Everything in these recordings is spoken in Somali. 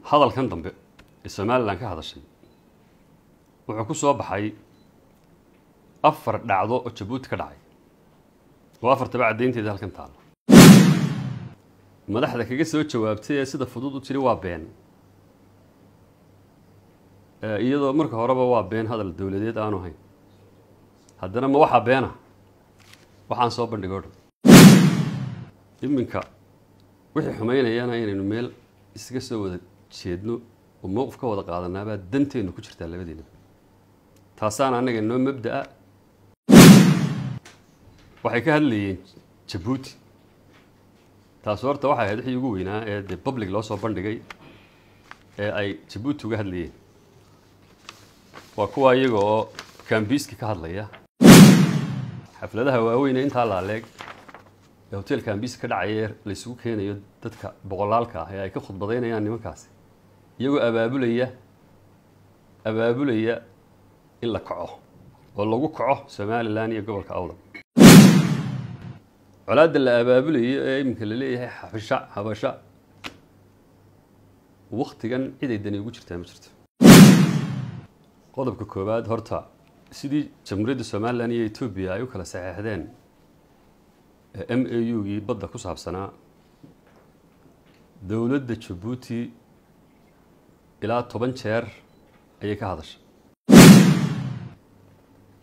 Hadalkan dambe ee Somalilan ka hadashay wuxuu ku soo baxay 4 dhacdo oo Jabuuti ka dhacay, oo afartaba caddaynteeda halkan taalo. Madaxda kaga soo jawaabtay ee sida fudud u tiri waa been, iyadoo marka horeba waa been hadal dowladeed aanu hayn, haddana ma waxaa beena waxaan soo bandhigoo dhan. Iminka wixii xumaynayana inaynu meel iskaga soo wada jeedno oo mowqif ka wada qaadanaabaa danteennu ku jirtaa labadeena. Taasaana annaga noo mabda'a. Waxay ka hadlayeen Jabuuti, taas horta waxay ahayd wixii ugu weynaa ee dee public loo soo bandhigay ee ay Jabuuti uga hadlayeen. Waa kuwa iyaga oo kambiiska ka hadlaya xafladaha waaweyn ee intaa laaleeg ee hotel kambiiska ka dhacaya la isugu keenayo dadka boqolaalka ah ee ay ka khudbadaynayaan nimankaasi, iyagoo abaabulaya in la kaco oo lagu kaco Somaliland iyo gobolka Awdal. Colaadda la abaabulayo ee iminka la leeyahay xabasha xabasha, waktigan cid ay dani ugu jirtaa ma jirto. Qodobka koowaad, horta sidii Jamhuuriyadda Somaliland iyo Etoobiya ay u kala saxeexdeen MAU-gii badda ku saabsanaa, dowladda Jabuuti ilaa 10 jeer ayay ka hadashay.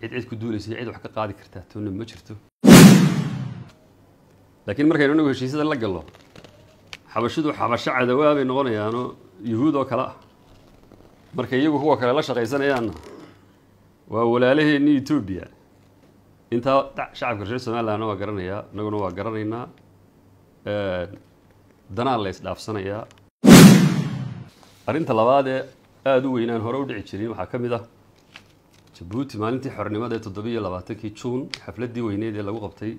Cid ku duulaysa, cid wax ka qaadi kartaa toonna ma jirto. Laakiin markaynu inagu heshiisyada la gallo, xabashidu xabasho cadawaa bay noqonayaanoo yuhuud oo kale ah. Markay iyagu kuwa kale la shaqaysanayaanna waa walaalaheennii Etoobiya. Intaa shacabka reer Somalilandna waa garanayaa, innaguna waa garanaynaa. Danaa la isdhaafsanayaa. Arrinta labaad ee aada u weynaan hore u dhici jirin waxaa ka mid ah Jabuuti maalintii xornimada ee 27-kii Juun, xafladdii weyneed ee lagu qabtay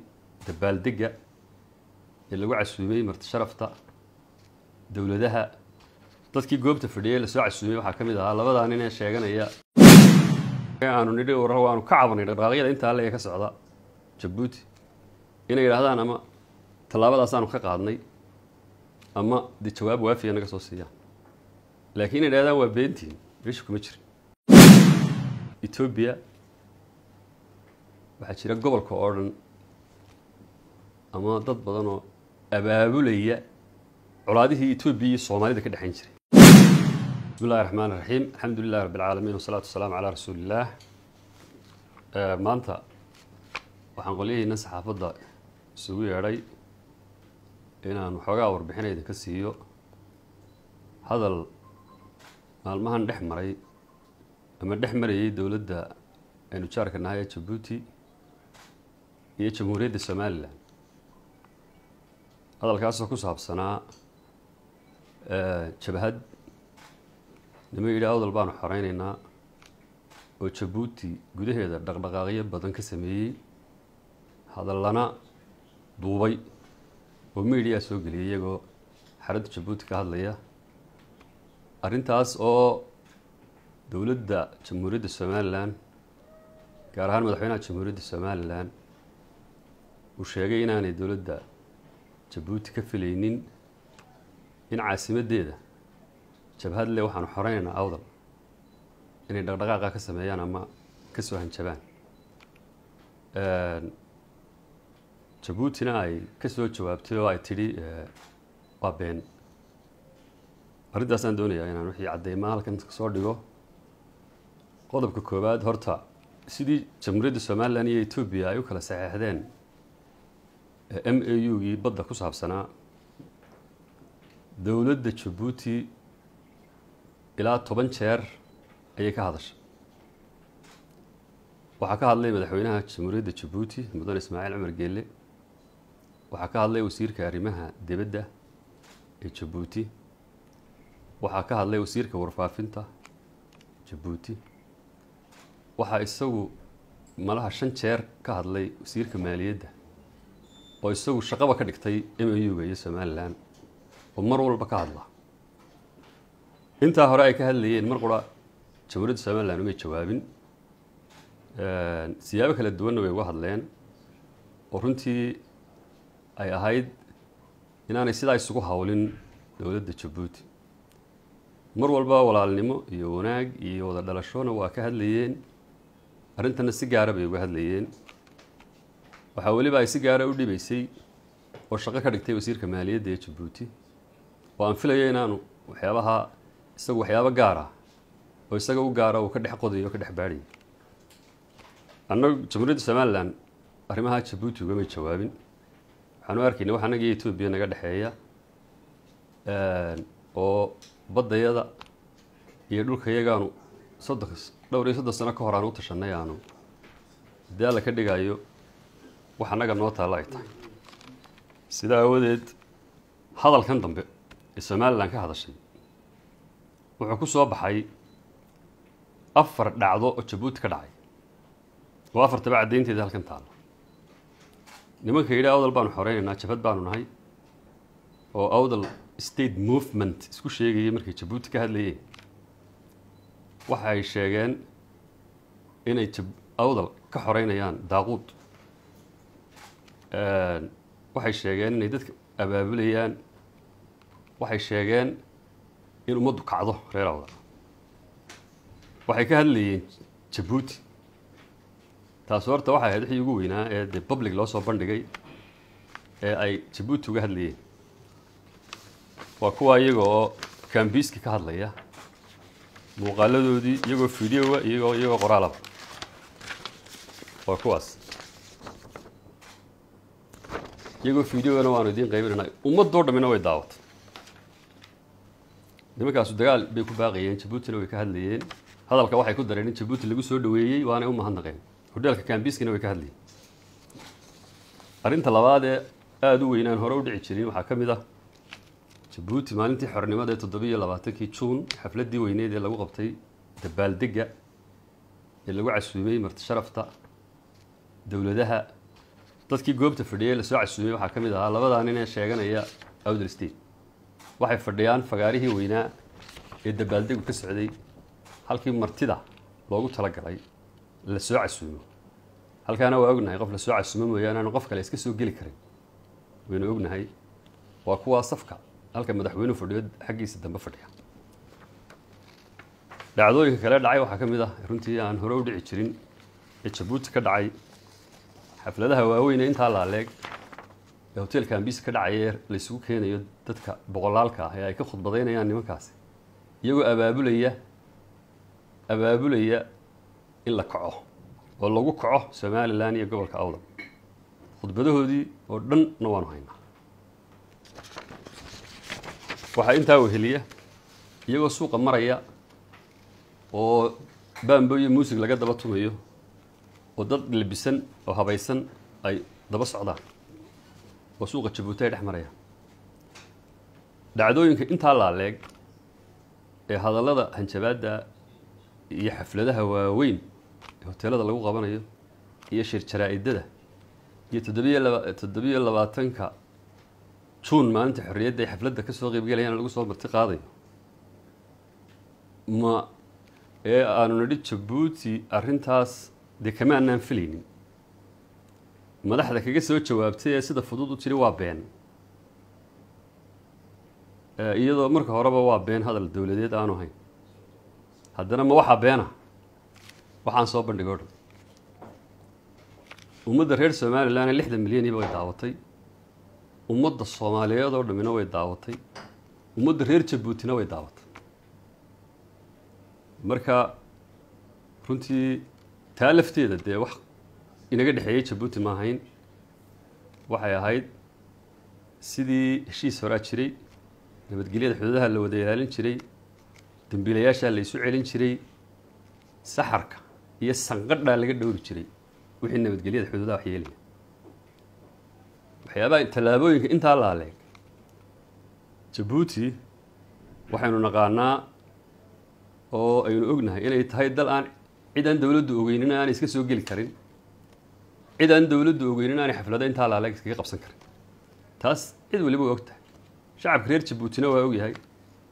dabaaldegga ee lagu casuumay marti sharafta dowladaha. Dadkii goobta fadhiyay lasoo casuumay waxaa ka mid ahaa labadaa nin ee sheeganaya aanu nidhi warar waanu ka cabanay dhaqdhaqaaqyada intaa leega ka socda Jabuuti, inay yidhaahdaan ama tallaabadaasaanu ka qaadnay ama dee jawaab waafiya naga soo siiyaan. Laakiin inay yidhahdaan waa beentiin, meesha kuma jirin. Etoobiya waxaa jira gobolka oo dhan ama dad badan oo abaabulaya colaadihii Etoobiya iyo Soomaalida ka dhexayn jiray. Bismi illahi raxmaan raxiim, alxamdu lilahi rabbi alcaalamiin, wasalaatu wasalaamu calaa rasuulillaah. Maanta waxaan qolyahiina saxaafadda isugu yeedhay inaan waxoogaa warbixin idinka siiyo hadal maalmahan dhex maray ama dhex marayay dowladda aynu jaarka nahay ee Jabuuti iyo Jamhuuriyadda Somaliland. Hadalkaasoo ku saabsanaa jabhad nima yidhi Awdal baanu xoreynaynaa oo Jabuuti gudaheeda dhaqdhaqaaqyo badan ka sameeyey, hadallana duubay oo media soo geliyay iyagoo xaradda Jabuuti ka hadlaya. Arrintaas oo dowladda Jamhuuriyadda Somaliland, gaar ahaan madaxweynaha Jamhuuriyadda Somaliland, uu sheegay inaanay dowladda Jabuuti ka filaynin in caasimaddeeda jabhad le waxaanu xoreynaynaa Awdal inay dhaqdhaqaaqa ka sameeyaan ama ka soo hanjabaan. Jabuutina ay ka soo jawaabtay oo ay tidhi waa been. Arrintaasaan doonayaa inaan wixii caddeymaa halkan soo dhigo. Qodobka koowaad, horta sidii Jamhuuriyadda Somaliland iyo Etoobiya ay u kala saxeexdeen MAU-gii badda ku saabsanaa, dowladda Jabuuti ilaa 10 jeer ayay ka hadashay. Waxaa ka hadlay madaxweynaha Jamhuuriyadda Jabuuti mudane Ismaaciil Cumar Geelle, waxaa ka hadlay wasiirka arrimaha dibadda ee Jabuuti, waxaa ka hadlay wasiirka warfaafinta Jabuuti, waxaa isagu malaha 5 jeer ka hadlay wasiirka maaliyadda oo isagu shaqaba ka dhigtay MAU-ga iyo Somaliland oo mar walba ka hadla. Intaa hore ay ka hadlayeen mar qura Jamhuuriyadda Somaliland umay jawaabin. Siyaabo kala duwanna way uga hadleen oo runtii ay ahayd inaanay sidaa isugu hawlin dowladda Jabuuti. Mar walba walaalnimo iyo wanaag iyo wada dhalashona waa ka hadlayeen, arrintana si gaara bay uga hadlayeen. Waxaa weliba ay si gaara u dhibaysay oo shaqo ka dhigtay wasiirka maaliyadda ee Jabuuti, oo aan filayo inaanu waxyaabaha isagu waxyaabo gaara oo isaga u gaara uu ka dhex qodayo o ka dhex baadhayo. Annagu Jamhuuriyadda Somalilan arrimaha Jabuuti ugamay jawaabin. Waxaan u arkayna wax annaga iyo Etoobiya naga dhexeeya oo baddayada iyo dhulkayagaanu 30, 35 sano ka hor aan u tashanay, aanu haddii Alla ka dhigayo wax annaga noo taalla ay tahay. Sidaa aawadeed hadalkan dambe ee Somalilan ka hadashay wuxuu ku soo baxay 4 dhacdo oo Jabuuti ka dhacay, oo afartaba caddaynteeda halkan taalla. Nimanka yidhi Awdal baanu xoreynaynaa, jabhad baanu nahay, oo Awdal State Movement isku sheegayay, markay Jabuuti ka hadlayeen waxa ay sheegeen inay Awdal ka xoreynayaan daaquud. Waxay sheegeen inay dadka abaabulayaan, waxay sheegeen in ummaddu kacdo reer Awdal. Waxay ka hadlayeen Jabuuti. Taas horta waxay ahayd wixii ugu weynaa ee dee public loo soo bandhigay ee ay Jabuuti uga hadlayeen. Waa kuwa iyaga oo kambiiska ka hadlaya, muuqaaladoodii iyagoo videoga, iyagoo qoraalaba, waa kuwaas iyagoo videogana waanu idiin qaybinayna, ummadoo dhammina way daawatay. Nimankaasu dagaal bay ku baaqayeen, Jabuutina way ka hadlayeen. Hadalka waxay ku dareen in Jabuuti lagu soo dhaweeyey, waanay u mahadnaqeen. Hodheelka kambiiskina way ka hadlayeen. Arrinta labaad ee aada u weynaan hore u dhici jirin waxaa ka mid ah Jabuuti maalintii xornimada ee 27-kii Juun, xafladdii weyneyd ee lagu qabtay dabaaldegga ee lagu casuumay marti sharafta dowladaha. Dadkii goobta fadhiyay lasoo casuumay waxaa ka mid ahaa labadaa nin ee sheeganaya Awdal State. Waxay fadhiyaan fagaarihii weynaa ee dabaaldegu ka socday, halkii martida loogu talagalay lasoo casuumo. Halkaana waa ognahay qof lasoo casuumo mooyaane aanu qof kale iska soo geli karin, waynu ognahay. Waa kuwaa safka halka madaxweynuhu fadhiyo xaggiisa dambe fadhiya. Dhacdooyinka kale dhacay waxaa ka mid ah, runtii aan hore u dhici jirin ee Jabuuti ka dhacay, xafladaha waaweyn ee intaa laaleeg ee hoteelka Ambisa ka dhacaya ee laysugu keenayo dadka boqolaalka ah ee ay ka khudbadaynayaan nimankaasi, iyagoo abaabulaya in la kaco oo lagu kaco Somalilan iyo gobolka Awdal. Khudbadahoodii oo dhanna waanu haynaa. Waxaa intaa weheliya iyagoo suuqa maraya oo baambo iyo muusig laga daba tumayo oo dad libisan oo habaysan ay daba socdaan oo suuqa Jabuuti ay dhex marayaan. Dhacdooyinka intaa laaleeg ee hadallada hanjabaadda iyo xafladaha waaweyn ee hoteelada lagu qabanayo iyo shir jaraa-idada iyo 27-ka Juun maalinta xorriyadda ay xafladda ka soo qeybgalayaan lagu soo marti qaadayo, ma ee aanu nidhi Jabuuti arrintaas dee kama aanaan filaynin. Madaxda kaga soo jawaabtay ee sida fudud u tiri waa been, iyadoo marka horeba waa been hadal dowladeed aanu hayn, haddana ma waxaa beena waxaan soo bandhigay o dhan. Ummadda reer Somalilan ee 60 milyaniiba way daawatay, ummadda Soomaaliyeed oo dhammina way daawatay, ummadda reer Jabuutina way daawatay. Marka runtii taa lafteeda dee wax inaga dhexeeyey Jabuuti ma ahayn, waxay ahayd sidii heshiis horaa jiray, nabadgelyada xuduudaha la wada ilaalin jiray, dambiilayaashaa la isu celin jiray, saxarka iyo sanqadhaa laga dhowri jiray wixii nabadgelyada xuduudaha wax yeelaya. Waxyaabaha tallaabooyinka intaa laaleeg Jabuuti waxaynu naqaanaa oo aynu ognahay inay tahay dal aan cid aan dowladdu ogeynin aanay iska soo geli karin, cid aan dowladdu ogeynin aanay xaflado intaa laaleeg iskaga qabsan karin. Taas cid waliba waa og tahay, shacabka reer Jabuutina waa ogyahay,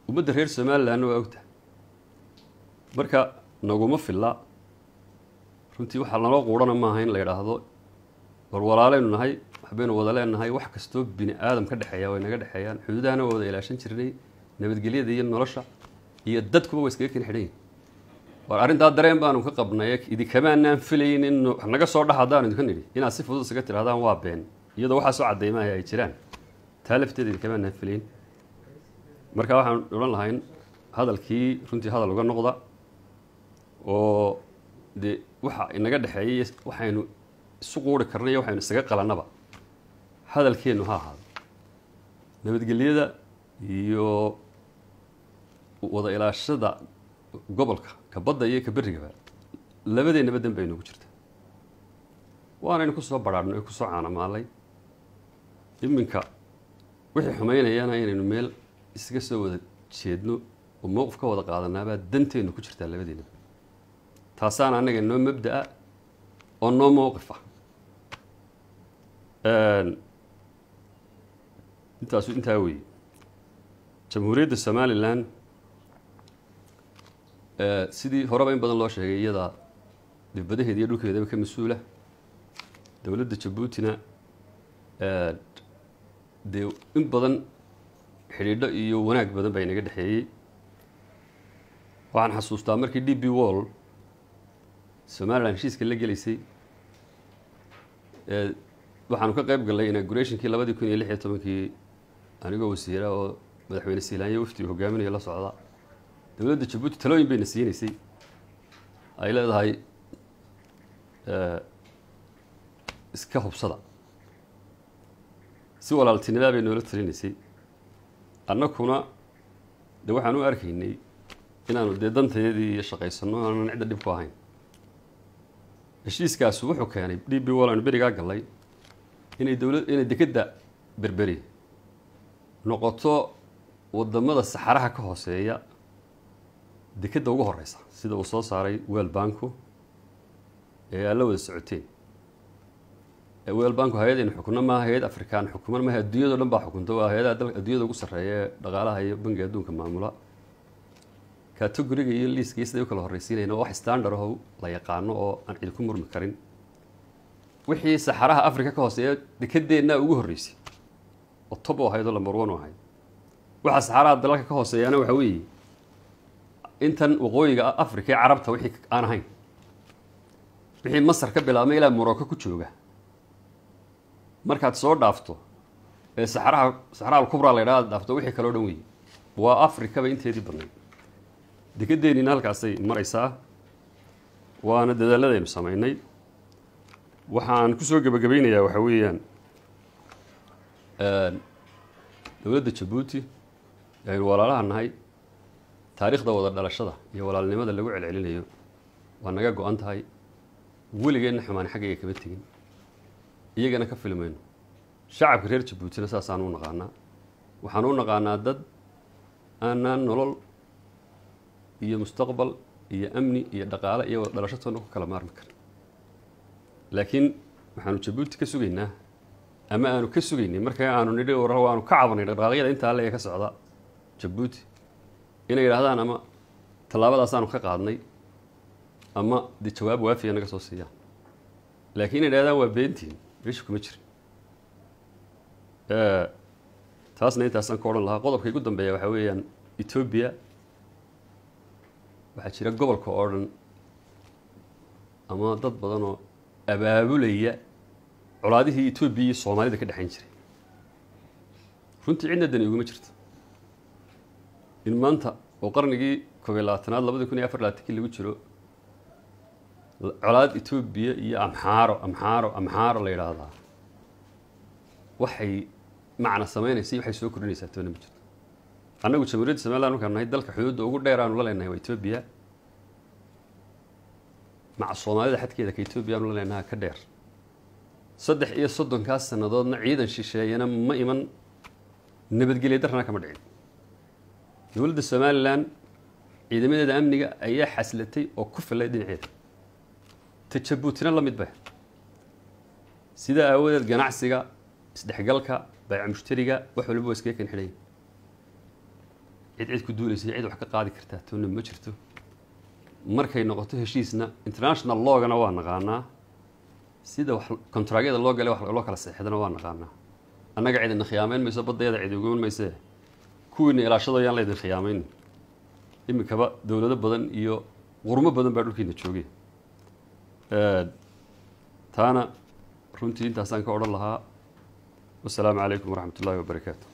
ummadda reer Somalilandna waa og tahay. Marka naguma filla runtii, waxaa naloo quurhana maaha in la yidhaahdo war walaalaynu nahay, waxbaynu wada leenahay, wax kastoo bini aadam ka dhexeeya way naga dhexeeyaan, xuduudahana waa wada ilaashan jirnay, nabadgelyada iyo nolosha iyo dadkuba waa iskaga keen xidhan yihin. War arrintaa dareen baanu ka qabnay, idinkamaanaan filayn in wax naga soo dhex haddaanu idinka nidhi inaad si fudud isaga tidhahdaan waa been, iyadoo waxaa soo caddaymaaya ay jiraan, taa lafteeda idinkamaanaan filayn. Marka waxaan odhan lahayn hadalkii runtii hadal uga noqda, oo dee waxa inaga dhexeeyay waxaynu isu quuri karnay, waxaynu isaga qalannaba hadalkeennu ha ahaado nabadgelyada iyo wada ilaashada gobolka, ka badda iyo ka berrigaba, labadeennaba dan bay noogu jirta. Waanaynu ku soo badhaadhnay o kusoo caanamaalay. Iminka wixii xumaynayana inaynu meel isaga soo wada jeedno oo mowqif ka wada qaadanaabaa danteennu ku jirtaa labadeennaba. Taasaana annaga noo mabda'a oo noo mowqifa. Intaasu intaa weeye. Jamhuuriyadda Somalilan sidii horeba in badan loo sheegay, iyadaa dibadaheeda iyo dhulkeedaba ka mas-uula. Dowladda Jabuutina dee in badan xidhiidho iyo wanaag badan baa inaga dhexeeyey. Waxaan xasuustaa markii DP World Somalilan heshiiska la gelaysay, waxaanu ka qayb gallay inaugurationkii 2016-kii, anigoo wasiira oo madaxweyne Siilaanyo wafdi hogaaminaya la socda. Dowladda Jabuuti talooyin bayna siinaysay, ay leedahay iska hubsada, si walaaltinimaa bay noola talinaysay. Annakuna de waxaan u arkaynay inaanu dee danteedii iyo shaqaysano, aanan cidda dhib ku ahayn. Heshiiskaasu wuxuu keenay DP World aanu berigaa gallay inay dowlad inay dekedda Berberi noqoto wadamada saxaraha ka hooseeya dekedda ugu horeysa, sida uu soo saaray World Banku ee aad la wada socoteen. World Banku hay-adaynu xukunno maaha, hay-ad Afrikaan xukuman maaha, adduunyado dhan baa xukunta. Waa hay-adaha dalka adduunyada ugu sarreeya ee dhaqaalaha iyo bangiga adduunka maamula. Categoryga iyo liiska iyo siday u kala horreysiinayna waa wax standard aho la yaqaano oo aan cid ku murmi karin. Wixii saxaraha Africa ka hooseeya dekedeennaa ugu horreysay oo top u ahayd oo number one u ahayd. Waxa saxaraha dalalka ka hooseeyaana waxa weeye intan waqooyiga Africa ee Carabta wixii aan ahayn, wixii Masar ka bilaabmay ilaa Morocco ku jooga markaad soo dhaafto ee saxaraha saxaraha alkubraa la yidhahda dhaafto, wixii kaloo dhan weeye waa Afrikaba inteedii badnayd. Dekedeennina halkaasay maraysaa, waana dadaaladaynu samaynay. Waxaan kusoo gebagabaynayaa waxa weeyaan dowladda Jabuuti aynu walaalaha nahay, taariikhda wada dhalashada iyo walaalnimada lagu celcelinayo waa naga go-an tahay. Weligeenna xumaan xaggayga kama tegin, iyagana ka filmayno. Shacabka reer Jabuutina saasaan u naqaanaa. Waxaan u naqaanaa dad aanaan nolol iyo mustaqbal iyo amni iyo dhaqaale iyo wada dhalasho toona ku kala maarmi karin. Laakiin waxaanu Jabuuti ka sugaynaa ama aanu ka sugaynay marka aanu nidhi war waanu ka cabanay dhaqaaqyada intaa leega ka socda Jabuuti, inay yidhahdaan ama tallaabadaasaanu ka qaadnay ama dee jawaab waafiya naga soo siiyaan. Laakiin inay yidhahdaan waa beentiin meesha kuma jirin. Taasna intaasaan ka odhan lahaa. Qodobka igu dambeeya waxaa weeyaan Etoobiya. Waxaa jira gobolka oo dhan ama dad badan oo abaabulaya colaadihii Etoobiya iyo Soomaalida ka dhexayn jiray. Runtii cidna dani iguma jirto in maanta oo qarnigii 21aad 2024-kii lagu jiro colaad Etoobiya iyo Amxaaro Amxaaro Amxaaro la yidhaahdaa. Waxay macna samaynaysa iyo waxay soo kordhinaysaa toona ma jirto. Annagu Jamhuuriyadda Somaliland markaan nahay, dalka xuduudda ugu dheer aanu la leenahay waa Etoobiya. Maca Soomaalida xadkeeda ka Etoobiya aanu la leenahay ka dheer. 33-kaas sannadoodna ciidan shisheeyana ma iman, nabadgelyo darrana kama dhicin. Dowladda Somaliland ciidamadeeda amniga ayaa xaslatay oo ku filay dhinaceeda. Ta Jabuutina la mid ba. Sidaa aawadeed ganacsiga, isdhexgalka, baayac mushtariga, wax waliba waa iskaga kan xidhanya. Cid cid ku duulaysa, cid wax ka qaadi kartaa toonna ma jirto. Markay noqoto heshiisna international lawgana waa naqaanaa, sida wax kontraagyada loo galay wax loo kala seexdana waa naqaanaa. Annaga cidina khiyaameyn mayso, baddayada cid uguman mayse, kuwiina ilaashado yaan laydin khiyaameyn. Iminkaba dowlado badan iyo qurmo badan baa dhulkiina joogay. Taana runtii intaasaan ka odhan lahaa. Wasalaamu calaykum waraxmat ullahi wabarakaatu.